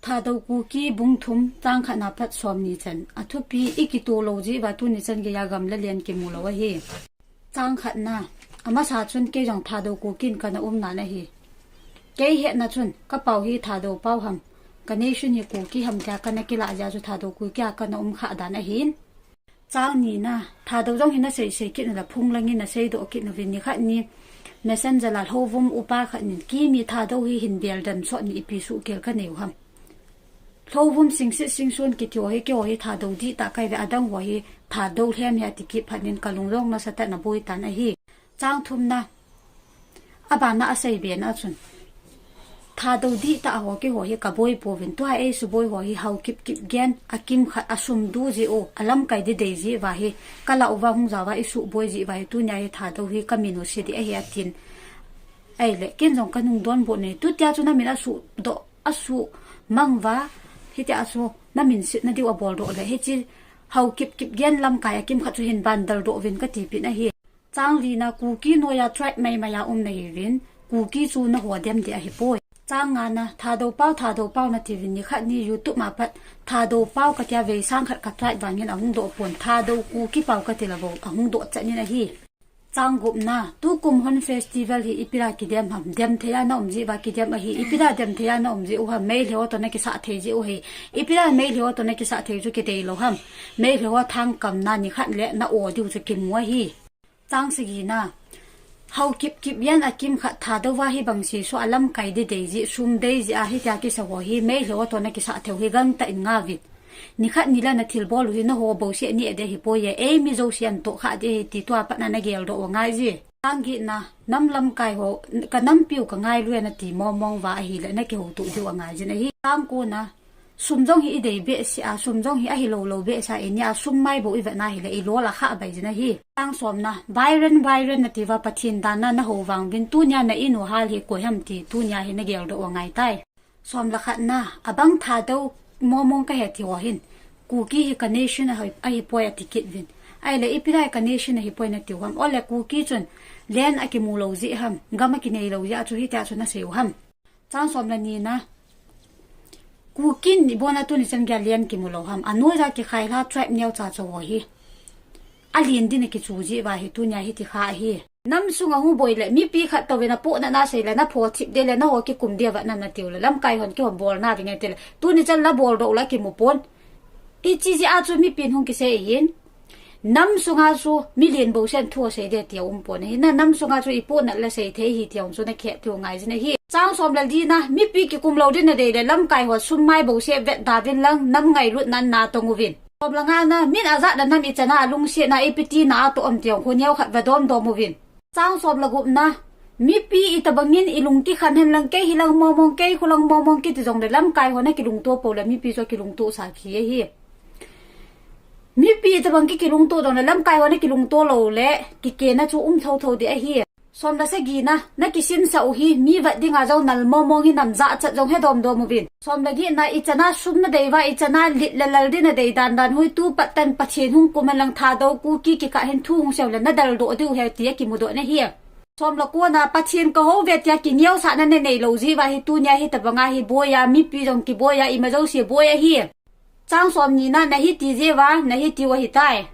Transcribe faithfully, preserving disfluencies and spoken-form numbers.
Thadou Kuki bung thum chang khatna pat somni chan. Athupi, i kitoh lou jeh uva tuni chan geiya gam le len kimu lou ahi. Chang khatna, amasa chun kei jong Thadou Kuki in kana um nan ahi. Kei hetna chun, ka pao hi Thadou pao ham, ka nation hi Kuki ham tia kana kilah jeh a chu Thadou Kuki a kana um kha dan ahin. Chang nina, Thadou jong hi na seisei kit nula phung langin na seidoh kit nuvin, nikhat ni Messenger a Lhouvum upa khat nin, Kimi Thadou hi hin bel dan sot ni ipi suhkhel ka nei u ham. Lhouvum Singsit Singson kiti ho hi, keiho hi Thadou dihtah kahi ve, adang ho hi Thadou lhem ahi ati kit phat nin ka lung jong nasatah in aboi tan ahi. Chang thumna, abana asei bena chun, Thadou dihtah ho keiho hi ka boi pouvin, tua ei suboi ho hi Haokip Kipgen, akimkhat, asum du jeh u, alamkai didei jeh uva hi, ka lah uva hung jao uva i suboi jeh uva hi, tunia hi Thadou hi ka min u se ding ahi atin. Ahile, ken jong ka nung donbut ne, tutia chu na min asuhdoh, asuhmang uva, hitia chu na min setna diu abol doh le, hiche Haokip Kipgen lamkai akimkhat chu hin bandal doh uvin ka tipin ahi. Chang lina, Kuki noiya tribe maimai a um nahiuvin, Kuki chu na ho dem ding ahipoi. Chang ngana, Thadou pao, Thadou pao nati uvin, nikhat ni YouTube a pat Thadou pao katia vei sang khat ka tribe vangin ahung doh pon, Thadou Kuki pao kati le bou ahung doh chan in ahi. Chang gupna, tukum Hun festival hi ipi dia kidem ham, dem thei a na um jeh uva kidem ahi, ipi dia dem thei a na um jeh u ham, Meitei ho toh na kisah thei jeh u hi, ipi dia Meitei ho toh na kisah thei chu kidei lou ham, Meitei ho thangkamna nikhat le na o diu chu kimu ahi. Chang sagina, Haokip Kipgen akimkhat Thadou va hi bang sesu alamkai didei jeh, sum dei jeh a hitia kisa ho hi, Meitei ho toh na kisah thei u hi gangtah in ngauvin. Nikhat ni le na thilbol u hi na ho bouseh ni e ding ahipoi e, ei mi jouse an toh kha ding ahi ti tua pat na na geldoh u angai jin. Chang getna, nam lamkai ho, ka nampiu ka ngailu e nati mong mong uva ahile na kihoutoh diu angai jin ahi. Chang kona, sum jong hi i dei behseh a, sum jong hi ahilou lou behseh a, i nia sum mai bou i vetna hile i lol a kha bai jin ahi. Chang somna, Byron, Byron nati uva Pathen dan a na hou vang uvin, tunia na in u hal hi koi ham ti tunia hi na geldoh u angai tai. Som le khatna, abang Thadou mong mong ka he ti ho hin, Kuki hi ka nation ahi, ahipoi ati kit uvin. Ahile ipi dia ka nation ahipoi nati u ham. Ole Kuki chun land akimu lou jeh ham, gam akinei lou jeh a chu hitia chu na sei u ham. Chang som le nina, Kuki in ipi a tuni chan geiya land kimu lou ham. Anoija kikhai lha tribe neocha cha ho hi, alen din akichu jeh uva hi tunia hiti kha ahi. Nam sunga hung boi le mipi khat touvin apohnat na sei le na phothip ding le na ho kikum ding uva na na tiu le lamkai hon kihon bol na ding e ti le, tuni chan la boldoh u la kimu pon. Hiche jeh a chu mipin hung kisei ahin. Nam sunga chu milen bou sen thu asei ding tia um pon ahi. Na nam sunga chu ipohnat la sei thei hi tia um chu na khet tiu ngai jin ahi. Chang som le lina, mipi kikum lou din na dei le lamkai ho sum mai bouseh vet da uvin lang, nam ngailutna natong uvin. Som le ngana, min ajat le nam ichan a alungsetna ipi tina atoh am tia khu neo khat ve domdom uvin. Chang som le gupna, mipi itobangin ilung kikhan hen lang, kei hi lang mong mong, kei khu lang mong mong kiti jong le lamkai ho na kilungto pou le mipi chu akilungto sa khi ahi. Mipi itobang ki kilungto jong le lamkai ho na kilungto lou le kikena chu um thotho ding ahi. Som le sagina, na kisinsah u hi mi vet dinga jong nal mong mong hi nam jachat jong he domdom uvin. Som le getna, ichan a sum na dei uva, ichan a lit le lal din na dei dan dan hi tu pat tan Pathen hung kum hen lang Thadou Kuki kikah hin thu hung sei u le na daldoh diu ahi tia kimudoh na hi. Som le kona, Pathen kahou ve tia kineosahna na neilou jeh uva hi tunia hitobanga hi boi a, mipi jong kiboi a, ima jouse boi ahi. Chang som nina, na hiti jeh uva na hitiu ahitai.